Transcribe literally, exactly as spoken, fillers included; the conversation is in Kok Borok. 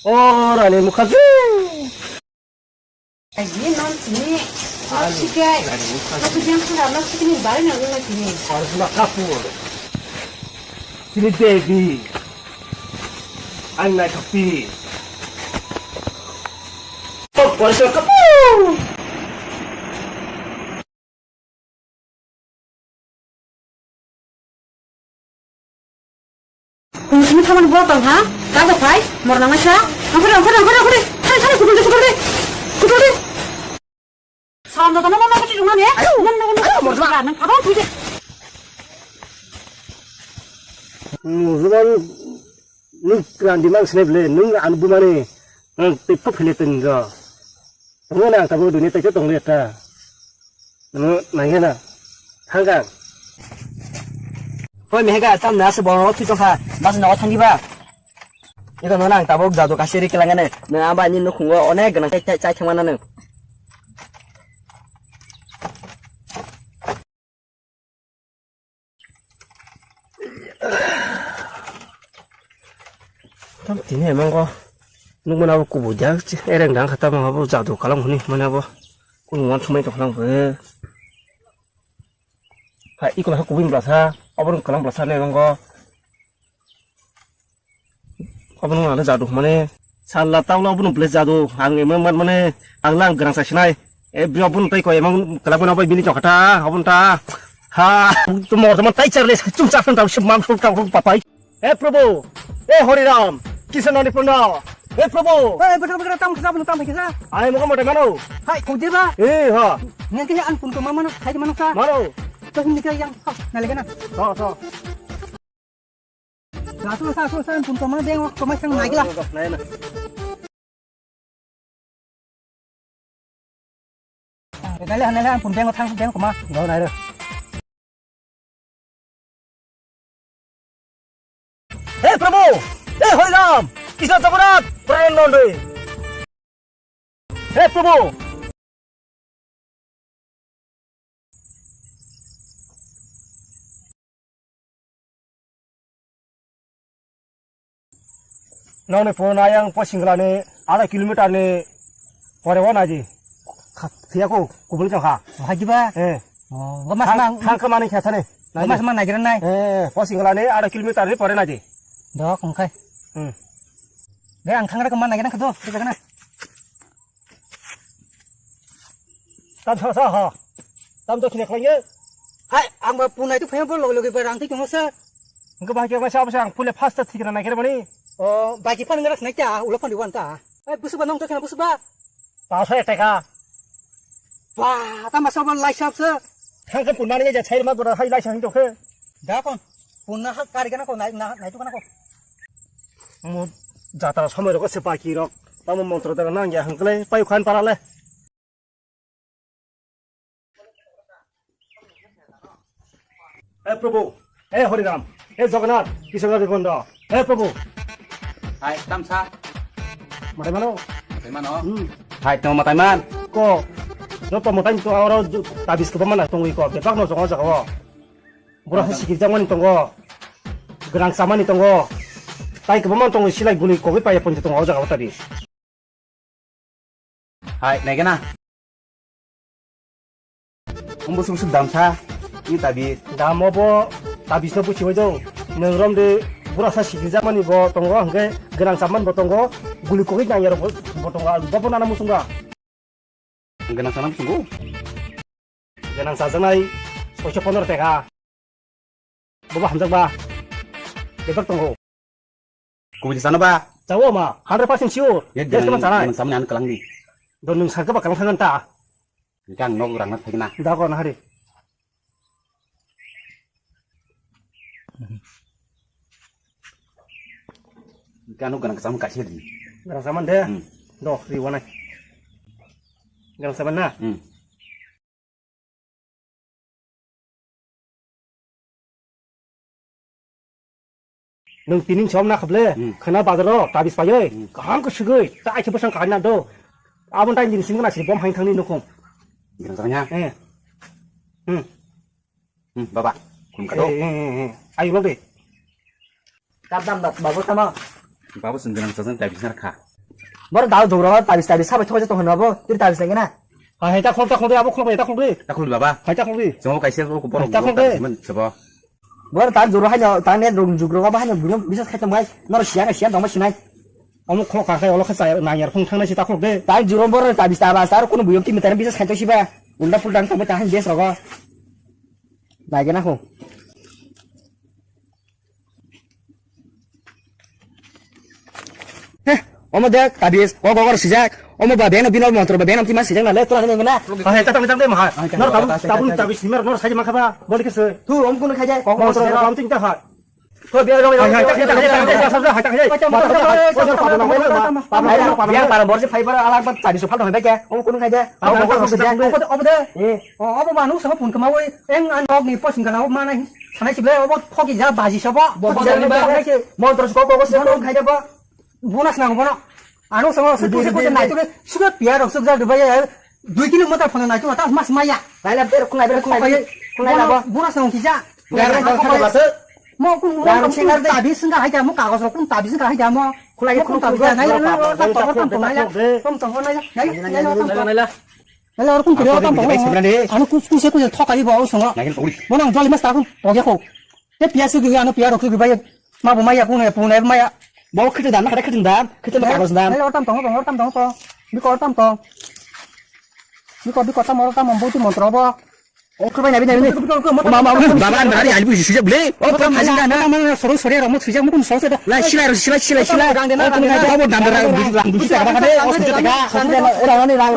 O Rani Mukherjee. Aji non tini. Ani, Sikai. Rani Mukherjee. Aku jam sudah mas tini bari nang nang tini. Arjuna Kapoor. Tini Devi. Anna Kapoor. Oh, Arjuna Kapoor. Sini thaman bo tong ha? Ka bo phai? Mor nang sa? Angkore, angkore, angkore, angkore. Thai, thai, kutul de, kutul de. Kutul de. Salam da, da, ma, ma, ma, kutul de, ma, ne? Ayo, mor ma. Nang, nang, nang, abang, kutul de. Musulman, nung randi mang sini bele, nung anu bumani, nung tepo phele tenjo. Tongo na ang tabuk dunia taisa tongli ekta. Nang nangya na. Thangkang. Hoi mehega tam na se bono thui tongkha. Bas na thangdi ba. Iko no nang tabuk jadu kasiri kelangane. Na aba ni nukhungo onek gana chai chai chai thangmana nang. Tam tini emang ko nukmani abo kubui jak ereng dang kha tamo abo jadu kalam hwnwi hwnmani abo kunu uansukmani tongkha lang bo. Hai iko ha kubui blasa obo rok kalam blasa nai emang ko. Obo nung ano jadu mane salla taula obo nung ble jadu ang emang man mane ang lang grang sa sinai e bri obo nung tai ko emang kelak mane obo bini chokha ta obo ta ha to mor man tai char le chung char ta sub mam sub ta papai. He Prabhu, he Hari Ram, Krishna ni purna. He Prabhu. Hey, betul betul tam kisa belum tam kisa. Ai mo mo mano. Hai, kau dia ba? Eh ha. Nang kaya an pun ko mama na, hai mano sa. Mano. To hindi kaya yang. Ha, nalagyan na. To to. Lasu, lasu, lasu, pun tomang deng, tomang sang naik lah. Nai lah, nai lah, pun deng, thang deng, koma. Nai lah. He Prabhu, he Hari Ram, Krishna Jagannath, Prananda. He Prabhu. Nokni phone ayang Posinglani adha kilometer ni pore o naidi. Kha-, phiya ko kubul jang ha. Wahai diba? Eh. Oh, goma Thang, sama. Thang khe mani khe thani. Goma sama naigira nai. Eh, Posinglani adha kilometer ni pore naidi. Dok, ongkhai. Hmm. Dai, ang thangra khe man naigira khe do, khe jaga na. Tam sa sa ha. Tam to khine khlaiye. Hai, ang ba punai tu phai bo log log ba rang ti tong sa. Engke ba ke ba sa ba sa ang pule fast thik na nai kere bani. O, ba ki phan ngara snai ta, ulo phan di wan ta. Hai, busu ba nong to khina busu ba. Paso taka. Ba, ta ma sa ba lai sap sa. Thang ke punani ja chai ma gora hai lai sa hin to khe. Da kon. Punna ha kari kana ko nai na nai tu kana ko. Mo jatra somoi rok se baki rok. Tamo montro dara nang ya hangkle payu khan para le. He Prabhu, he Hari Ram, he Jagannath, Krishna Govinda, he Prabhu. Hai, tamsa. Matai mano? Matai mano? Hmm. Hai, tamo matai man. Ko, joto matai to aro ju-, tabis ko mana tongwi ko, bebak no jongo jaga o. Bura Matai. Sikir jamani tongo, gerang samani tongo, tai ko man tongo silai guli ko pai pon tongo o jaga o tabis. Hai, naigena. Ang busuk busuk damsa, ni tabi. Dam obo tabisno buchibai jong. Nwng romde burasa sikirjakmani bo tongo, hwnkhe gwnang chamani bo tongo, guli kogwi nangyarok bo, bo tongo, bobo nana muchungo. Gwnang chamani muchungo? Gwnang chajaknai soiso pondro teka. Bobo hamjakba. Bebak tongo. Kubui sano ba? Chawo ma, hundred percent sure. Ye Yes, gwnang, sama sana. Gwnang samani ano kalang di. Do nwng sakha ba kalang thangan ta. Hingke ang nok rangna phaikna. Da ko na hari. Hingke ano gwnang sam kaisa di. Gwnang saman de. Hmm. Do, ri wanai. Gwnang saman na. Hmm. Nwng tini som na khable, Hmm. Khana bazar o tabis payoi, Hmm. Kaham ke sugoi, ta aise bosong kahina do. Abon tai jini singna si bom hain thangni nukhung. Gwnang jangya. Eh. Hmm. Hmm, baba, khum kato. Eh, eh, eh, eh. Ayo lok de. Kadam dat babu tama. Babu sing gwnang chajang tabis nar kha. Boro dal jogro tabis tabis sabai thokjak tong hwnwi abo. Tiri tabis lai gana. Hai, hai, ta khulok, ta khulok de, abo khulok, ta khulok de. Ta khulok baba. Hai, ta khulok de. Chongo kaisa ko borok. Hai, ta khulok de. Sebo. Boro tan jogro haino, tan net rong jogro abo haino bino bisas khai tong bai. Noro siya na siya dong sinai. Amo khulok kha khai olo kha chaya nang yar phung thangnai si ta khulok de. Tan jogro boro tabis tabas tar kono buyok timi tan bisas khai tong siba. Ulda pulda tong bai ta hain bes rogo. Lai gana ho. Heh, omo de tabis, kok kok sijak. Omo ba beno bino montro ba beno tima sijak na le tora ne na. Hai, ta tang tang de ma. Nor tabun tabun tabis nimar nor sai ma khaba. Bol ke se. Tu om kun khai jai. Kok montro tabun ting ta hai. To biar dong. Hai, hai, ta ta ta ta. Biar para borsi fiber alag bat tabis phal dong ba ke. Om kun khai jai. Kok kok sijak. Omo de. Eh. O obo manu sama pun kama oi. Eng an nok ni posing kana ma nai. Sanai sible obo thoki ja baji sabo. Bo baji sabo. Montro kok kok sijak khai jai ba. Bonus nango bono. Ano sama se kuse kuse nai to suga piya rok suk jal dubai ya. Dui kilometer phone nai to ta mas maya. Lai la ber khulai ber khulai. Khulai la bo. Bonus nango kisa. Gar na khulai la se. Mo kun mo kun tabi singa hai ja mo kagos rok kun tabi singa hai ja mo. Khulai kun tabi nai la. Tam tong nai la. Tam tong nai la. Nai la. Nai la. Nai la or kun kiri tam tong. Ano kus kuse kuse thokai bo songo. Mo nang jali mas ta kun. Oge ko. Te piya sugi ano piya rok sugi bai. Ma bo maya kune pune maya. Bo khiti dan na khiti dan khiti ma kagos dan. Nai or tam tong tong or tam tong tong. Biko or tam tong. Biko biko tam or tam bo tu montro bo. O khe bai nabi nabi. Ma ma baba an bari ali bu sujak ble. O tam haji dan na ma soro sore ro mo sujak mo kun soro sore. Lai sila sila sila sila. Rang de na rang de na. Bo dan da rang bu sujak ka de. O sujak ka. Rang de na rang de na.